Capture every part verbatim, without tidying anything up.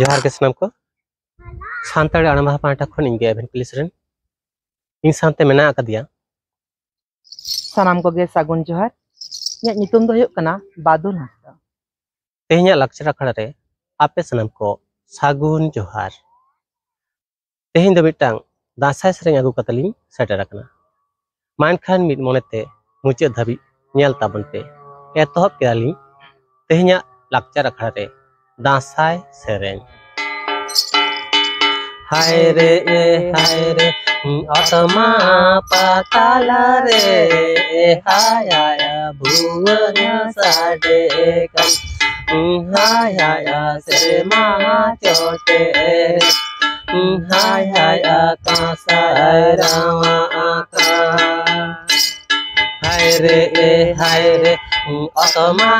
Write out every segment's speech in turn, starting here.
ᱡᱚᱦᱟᱨ ᱜᱮ ᱥᱟᱱᱟᱢ ᱠᱚ᱾ ᱥᱟᱱᱛᱟᱲᱤ ᱟᱲᱟᱝ ᱵᱟᱦᱟ ᱯᱟᱦᱴᱟ ᱠᱷᱚᱱ ᱤᱧ ᱜᱮ ᱮᱵᱷᱮᱱ ᱠᱞᱤᱥ ᱨᱮᱱ᱾ ᱤᱧ ᱥᱟᱶᱛᱮ ᱢᱮᱱᱟᱜ ᱟᱠᱟᱫᱮᱭᱟ᱾ ᱥᱟᱱᱟᱢ ᱠᱚᱜᱮ ᱥᱟᱹᱜᱩᱱ ᱡᱚᱦᱟᱨ᱾ ᱤᱧᱟᱹᱜ ᱧᱩᱛᱩᱢ ᱫᱚ ᱦᱩᱭᱩᱜ ᱠᱟᱱᱟ ᱵᱟᱫᱚᱞ ᱦᱟᱸᱥᱫᱟ᱾ ᱛᱮᱦᱮᱧᱟᱜ ᱞᱟᱠᱪᱟᱨ ᱟᱠᱷᱲᱟ ᱨᱮ ᱟᱯᱮ ᱥᱟᱱᱟᱢ ᱠᱚ ᱥᱟᱹᱜᱩᱱ ᱡᱚᱦᱟᱨ᱾ ᱛᱮᱦᱮᱧ ᱫᱚ ᱢᱤᱫᱴᱟᱝ ᱫᱟᱸᱥᱟᱭ ᱥᱮᱨᱮᱧ ᱟᱹᱜᱩ ᱠᱟᱛᱮ ᱞᱤᱧ ᱥᱮᱴᱮᱨ ᱟᱠᱟᱱᱟ᱾ ᱢᱟ ᱮᱱᱠᱷᱟᱱ ᱢᱤᱫ ᱢᱚᱱᱮᱛᱮ ᱢᱩᱪᱟᱹᱫ ᱫᱷᱟᱹᱵᱤᱡ ᱧᱮᱞ ᱛᱟᱵᱚᱱ ᱯᱮ᱾ ᱮᱛᱚᱦᱚᱵ ᱠᱮᱫᱟᱞᱤᱧ ᱛᱮᱦᱮᱧᱟᱜ ᱞᱟᱠᱪᱟᱨ ᱟᱠᱷᱲᱟ ᱨᱮ ᱫᱟᱸᱥᱟᱭ ᱥᱮᱨᱮᱧ᱾ ᱦᱟᱭ ᱨᱮ ᱮ ᱦᱟᱭ ᱨᱮ, ᱚᱛᱢᱟ ᱯᱟᱛᱟᱞ ᱨᱮ, ᱦᱟᱭ ᱦᱟᱭ ᱵᱷᱩᱣᱟᱹᱝ ᱥᱟᱰᱮ ᱠᱟᱱ, ᱦᱟᱭ ᱦᱟᱭ ᱥᱮᱨᱢᱟ ᱪᱚᱴᱮ ᱨᱮ, ᱦᱟᱭ ᱦᱟᱭ ᱠᱟᱸᱥᱟᱭ ᱨᱟᱣᱟ ᱟᱠᱟᱱ᱾ ᱦᱟᱭ ᱨᱮ ᱮ ᱦᱟᱭ ᱨᱮ, ᱚᱛᱢᱟ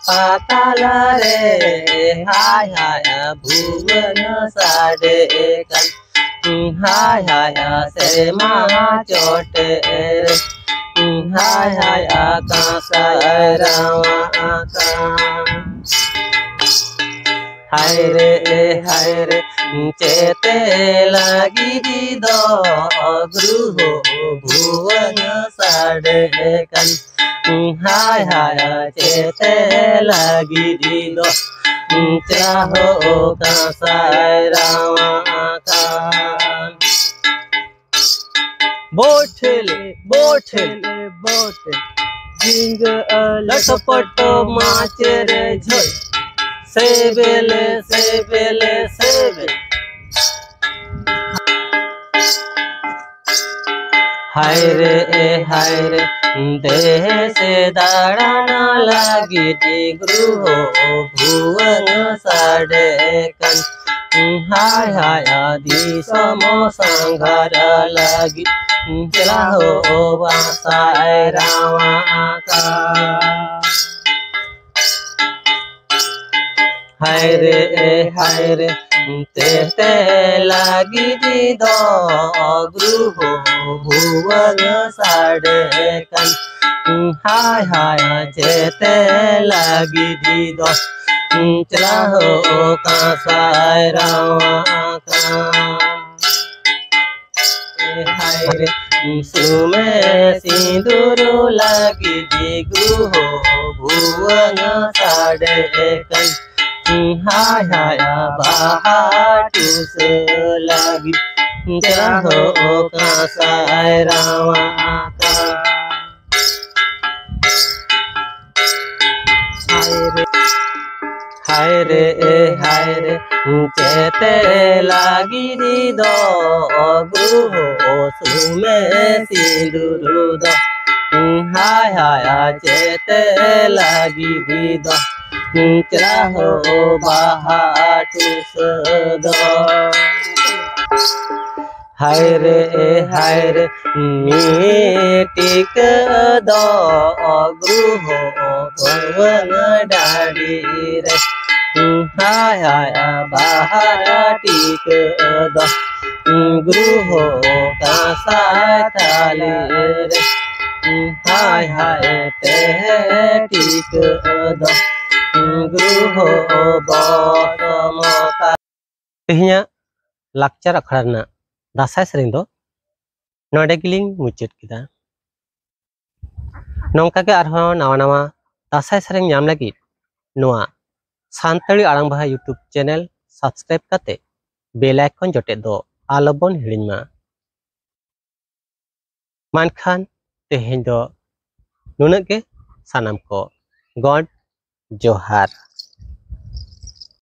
ᱯᱟᱛᱟᱞ ᱨᱮ, ᱦᱟᱭ ᱦᱟᱭ ᱵᱷᱩᱣᱟᱹᱝ ᱥᱟᱰᱮ ᱠᱟᱱ, ᱦᱟᱭ ᱦᱟᱭ ᱥᱮᱨᱢᱟ ᱪᱚᱴᱮ ᱨᱮ, ᱦᱟᱭ ᱦᱟᱭ ᱠᱟᱸᱥᱟᱭ ᱨᱟᱣᱟ ᱟᱠᱟᱱ᱾ ᱦᱟᱭ ᱨᱮ ᱮ ᱦᱟᱭ ᱨᱮ, ᱪᱮᱛᱮ ᱞᱟᱹᱜᱤᱫ ᱫᱚ ᱜᱨᱩᱦᱚ ᱵᱷᱩᱣᱟᱹᱝ ᱥᱟᱰᱮ ᱠᱟᱱ᱾ ᱦᱟᱭ ᱦᱟᱭ ᱪᱮᱛᱮ ᱞᱟᱹᱜᱤᱫ ᱫᱚ ᱪᱟᱦᱚ ᱠᱟᱸᱥᱟᱭ ᱨᱟᱣᱟ ᱟᱠᱟᱱ᱾ ᱵᱳᱴᱷᱮᱞᱮ, ᱵᱳᱴᱷᱮᱞᱮ, ᱵᱳᱴᱷᱮᱞᱮ, ᱡᱤᱸᱜᱟᱹ ᱟᱞᱮ ᱞᱚᱴᱚᱯᱚᱴᱚ ᱢᱟᱪᱮ ᱨᱮ ᱡᱷᱚᱡ, ᱥᱮᱵᱮᱞᱮ, ᱥᱮᱵᱮᱞᱮ, ᱥᱮᱵᱮᱞᱮ᱾ ᱦᱟᱭ ᱨᱮ ᱮ ᱦᱟᱭ ᱨᱮ, ᱫᱮᱥᱮ ᱫᱟᱬᱟᱱ ᱞᱟᱹᱜᱤᱫ ᱜᱨᱩᱦᱚ ᱵᱷᱩᱣᱟᱹᱝ ᱥᱟᱰᱮ ᱠᱟᱱ᱾ ᱦᱟᱭ ᱦᱟᱭ ᱫᱤᱥᱚᱢ ᱥᱟᱸᱜᱷᱟᱨ ᱞᱟᱹᱜᱤᱫ ᱪᱟᱞᱟᱣ ᱵᱟᱥᱟᱭ ᱨᱟᱣᱟ ᱟᱠᱟᱱ᱾ ᱦᱟᱭ ᱨᱮ ᱮ ᱦᱟᱭ ᱨᱮ, ᱛᱮᱛᱮ ᱞᱟᱹᱜᱤᱫ ᱫᱚ ᱜᱨᱩᱦᱚ ᱵᱷᱩᱣᱟᱹᱝ ᱥᱟᱰᱮ ᱠᱟᱱ᱾ ᱦᱟᱭ ᱦᱟᱭ ᱪᱮᱛᱮ ᱞᱟᱹᱜᱤᱫ ᱫᱚ ᱪᱟᱦᱚ ᱠᱟᱸᱥᱟᱭ ᱨᱟᱣᱟ ᱠᱟᱱ᱾ ᱦᱟᱭ ᱨᱮ ᱥᱩᱢᱮ ᱥᱤᱸᱫᱩᱨ ᱞᱟᱹᱜᱤᱫ ᱜᱩᱦᱚ ᱵᱷᱩᱣᱟᱹᱝ ᱥᱟᱰᱮ ᱠᱟᱱ᱾ ᱦᱟᱭ ᱦᱟᱭ ᱵᱟᱦᱟ ᱴᱩᱥᱟᱹ ᱞᱟᱹᱜᱤᱫ ᱪᱟᱦᱚ ᱠᱟᱸᱥᱟᱭ ᱨᱟᱣᱟ ᱠᱟᱱ᱾ ᱦᱟᱭ ᱨᱮ, ᱦᱟᱭ ᱨᱮ, ᱦᱟᱭ ᱨᱮ, ᱪᱮᱛᱮ ᱞᱟᱹᱜᱤᱫ ᱫᱚ ᱜᱩᱦᱚ ᱥᱩᱢᱮ ᱥᱤᱸᱫᱩᱨ ᱫᱚ᱾ ᱦᱟᱭ ᱦᱟᱭ ᱪᱮᱛᱮ ᱞᱟᱹᱜᱤᱫ ᱫᱚ ᱪᱟᱦᱚ ᱵᱟᱦᱟ ᱴᱩᱥᱟᱹ ᱫᱚ᱾ ᱦᱟᱭ ᱨᱮ, ᱦᱟᱭ ᱨᱮ, ᱢᱤᱫ ᱴᱤᱠᱟᱹ ᱫᱚ ᱜᱩᱦᱚ ᱵᱷᱩᱣᱟᱹᱝ ᱰᱟᱹᱰᱤ ᱨᱮ᱾ ᱦᱟᱭ ᱦᱟᱭ ᱵᱟᱦᱟ ᱴᱤᱠᱟᱹ ᱫᱚ ᱜᱩᱦᱚ ᱠᱟᱸᱥᱟᱭ ᱛᱷᱟᱹᱞᱤ ᱨᱮ᱾ ᱦᱟᱭ ᱦᱟᱭ ᱯᱮ ᱴᱤᱠᱟᱹ ᱫᱚ ᱜᱩᱦᱚ ᱵᱚᱥᱚᱢᱚᱛᱟ᱾ ᱛᱮᱦᱮᱧᱟᱜ ᱞᱟᱠᱪᱟᱨ ᱟᱠᱷᱲᱟ ᱨᱮᱱᱟᱜ ᱫᱟᱸᱥᱟᱭ ᱥᱮᱨᱮᱧ ᱫᱚ ᱱᱚᱰᱮ ᱜᱮᱞᱤᱧ ᱢᱩᱪᱟᱹᱫ ᱠᱮᱫᱟ᱾ ᱱᱚᱝᱠᱟ ᱜᱮ ᱟᱨᱦᱚᱸ ᱱᱟᱣᱟ ᱱᱟᱣᱟ ᱫᱟᱸᱥᱟᱭ ᱥᱮᱨᱮᱧ ᱧᱟᱢ ᱞᱟᱹᱜᱤᱫ ᱱᱚᱣᱟ ᱥᱟᱱᱛᱟᱲᱤ ᱟᱲᱟᱝ ᱵᱟᱦᱟ YouTube channel subscribe ᱠᱟᱛᱮ bell icon ᱡᱚᱴᱮᱫ ᱫᱚ ᱟᱞᱚᱵᱚᱱ ᱦᱤᱲᱤᱧ ᱢᱟ᱾ ᱢᱮᱱᱠᱷᱟᱱ ᱛᱮᱦᱮᱧ ᱫᱚ ᱱᱩᱱᱟᱹᱜ ᱜᱮ᱾ ᱥᱟᱱᱟᱢ ᱠᱚ ᱜᱚᱰ ᱡᱚᱦᱟᱨ᱾